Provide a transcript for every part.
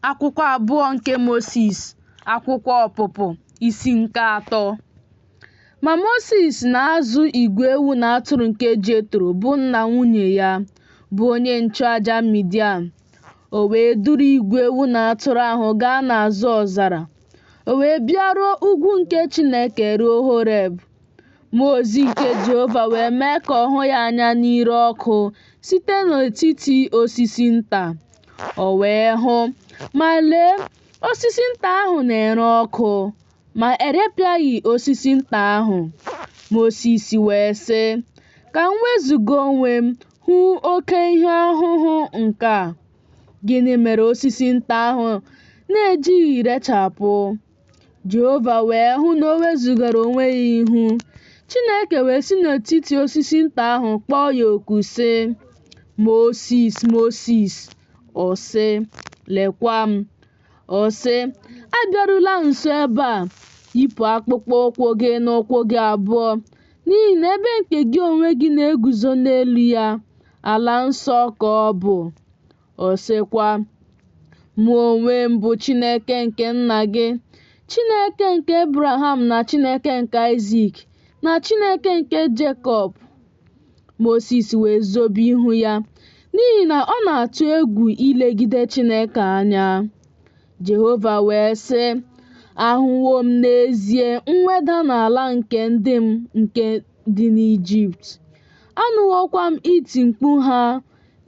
Akwụkwọ abụọ nke Mosis, Akwụkwọ Ọpụpụ, isi nke atọ. Ma Mosis na-azụ igwe ewu na atụrụ nke Jetro, bụ nna nwunye ya, bụ onye nchụaja Midian. O wee duru igwe ewu na atụrụ ahụ gaa n'azụ ọzara. O wee bịaruo ugwu nke Chineke, ruo Horeb. Mmụọ ozi nke Jehova wee mee ka ọ hụ ya anya n'ire ọkụ site n'etiti osisi nta. O wee hụ, ma lee, osisi nta ahụ na-ere ọkụ, ma erepịaghị osisi nta ahụ. Mosis wee sị, Ka m wezụga onwe m hụ oke ihe ọhụhụ nke a. Gịnị mere osisi nta ahụ na-ejighị rechapụ? Jehova wee hụ na o wezugara onwe ya ihu. Chineke wee si n'etiti osisi nta ahụ kpọọ ya oku sị, Mosis, Mosis! Ọ sị, Lekwa m. Ọ sị, Abịarula nso ebe a, yipụ akpụkpọ ụkwụ gị n'ụkwụ gị abụọ, n'ihi na ebe nke gị onwe gị na-eguzo n'elu ya, ala nsọ ka ọ bụ. Ọ sịkwa, Mụ onwe m bụ Chineke nke nna gị, Chineke nke Ebraham na Chineke nke Aịzik na Chineke nke Jekọb. Mosis wee zobe ihu ya, n'ihi na ọ na-atụ egwu ilegide Chineke anya. Jehova wee sị, Ahụwo m n'ezie mweda n'ala nke ndị m nke dị n'Ijipt. Anụwokwa m iti mkpu ha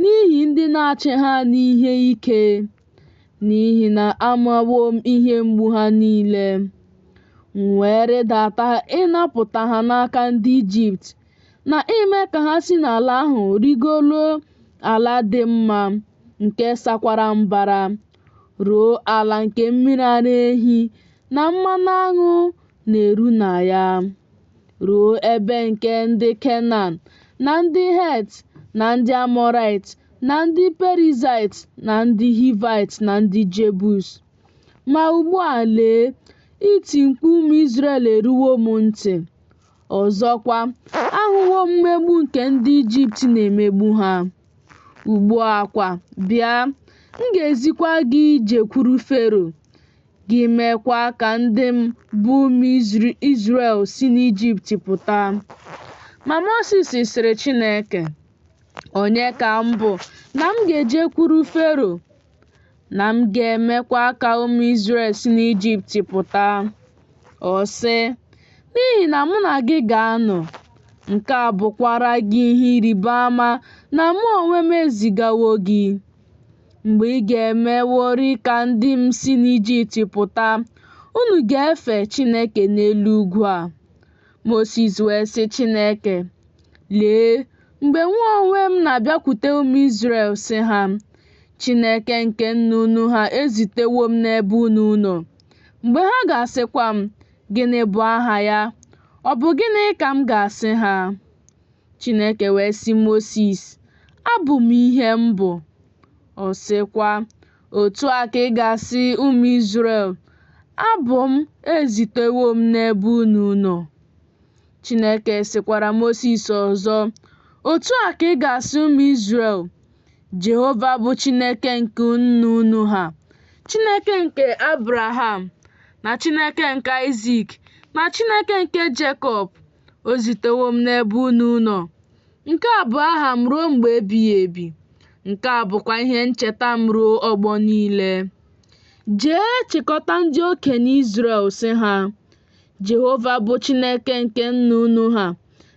n'ihi ndị na-achị ha n'ihe ike, n'ihi na amawo m ihe mgbu ha niile. M wee rịdata ịnapụta ha n'aka ndị Ijipt, na ime ka ha si n'ala ahụ rịgoruo ala dị mma, nke sakwara mbara, ruo ala nke mmiri ara ehi na mmanụ aṅụ na-eru na ya, ruo ebe nke ndị Kenan na ndị Het na ndị Amọraịt na ndị Perizaịt na ndị Hivaịt na ndị Jebus. Ma ugbu a, lee, iti mkpu ụmụ Izrel eruwo m ntị. Ọzọkwa, ahụwo m mmegbu nke ndị Ijipt na-emegbu ha. Ugbu a kwa, bịa, m ga-ezikwa gị jekwuru Fero, gị meekwa ka ndị m, bụ ụmụ Izrel, si n'Ijipt pụta. Ma Mosis sịrị Chineke, Onye ka m bụ na m ga-ejekwuru Fero, na m ga-emekwa ka ụmụ Izrel si n'Ijipt pụta? Ọ sị, N'ihi na mụ na gị ga-anọ, nke a bụkwara gị ihe ịrịba ama na mụ onwe m ezigawo gị. Mgbe ị ga-emeworị ka ndị m si n'Ijipt pụta, unu ga-efe Chineke n'elu ugwu a. Mosis wee sị Chineke, Lee, mgbe mụ onwe m na-abịakwute ụmụ Izrel sị ha, Chineke nke nna unu ha ezitewo m n'ebe unu nọ. Mgbe ha ga-asịkwa m, Gịnị bụ aha ya? Ọ bụ gịnị ka m ga-asị ha? Chineke wee sị Mosis, Abụ m ihe m bụ. Ọ sịkwa, Otu a ka ị ga-asị ụmụ Izrel, Abụ m ezitewo m n'ebe unu nọ. Chineke sịkwara Mosis ọzọ, Otu a ka ị ga-asị ụmụ Izrel, Jehova bụ Chineke nke nna unu ha, Chineke nke Abraham, na Chineke nke Aịzik, na Chineke nke Jekọb, o zitewo m n'ebe unu nọ. Nke a bụ aha m ruo mgbe ebighị ebi, nke a bụkwa ihe ncheta m ruo ọgbọ niile. Jee chịkọta ndị okenye Izrel sị ha, Jehova bụ Chineke nke nna unu ha,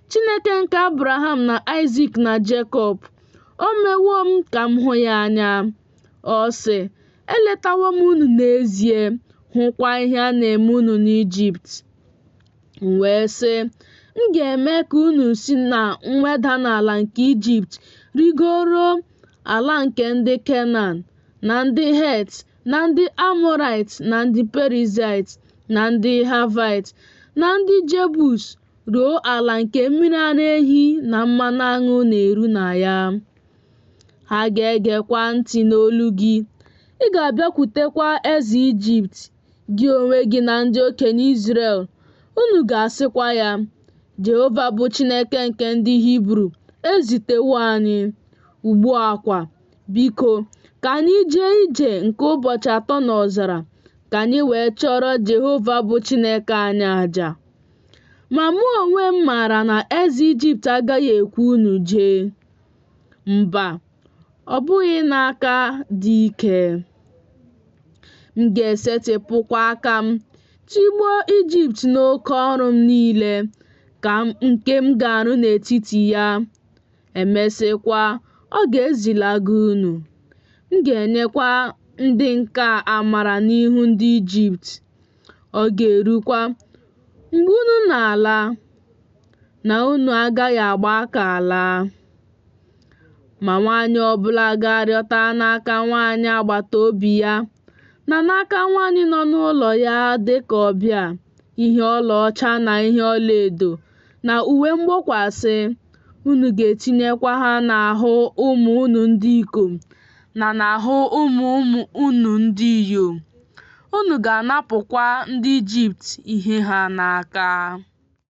Chineke nke Abraham na Aịzik na Jekọb, o mewo m ka m hụ ya anya. Ọ sị, Eletawo m unu n'ezie, hụkwa ihe a na-eme unu n'Ijipt. M wee sị, M ga-eme ka unu si na mweda n'ala nke Ijipt rịgoro ala nke ndị Kenan, na ndị Het, na ndị Amọraịt, na ndị Perizaịt, na ndị Haịvaịt, na ndị Jebus, ruo ala nke mmiri ara ehi na mmanụ aṅụ na-eru na ya. Ha ga-egekwa ntị n'olu gị, ị ga-abịakwutekwa eze Ijipt, gị onwe gị na ndị okenye Izrel, unu ga-asịkwa ya, Jehova bụ Chineke nke ndị Hibru ezitewo anyị. Ugbu a kwa, biko, ka Ka anyị jee ije nke ụbọchị atọ n'ọzara, ka anyị wee chụọrọ Jehova bụ Chineke anyị aja. Ma mụ onwe m maara na eze Ijipt agaghị ekwe unu jee. Mba, ọ bụghị n'aka dị ike. M ga-esetịpụkwa aka m tigbuo Ijipt n'oke ọrụ m niile nke m ga-arụ n'etiti ya. E mesịakwa, ọ ga-ezilaga unu. M ga-enyekwa ndị nke a amara n'ihu ndị Ijipt. Ọ ga-erukwa, mgbe unu na-ala, na unu agaghị agba aka ala. Ma nwaanyị ọ bụla ga-arịọta n'aka nwaanyị agbata obi ya na n'aka nwaanyị nọ n'ụlọ ya dị ka ọbịa ihe ọlaọcha na ihe ọlaedo na uwe mgbokwasị, unu ga-etinyekwa ha n'ahụ ụmụ unu ndị ikom na n'ahụ ụmụ ụmụ unu ndị inyom, unu ga-anapụkwa ndị Ijipt ihe ha n'aka.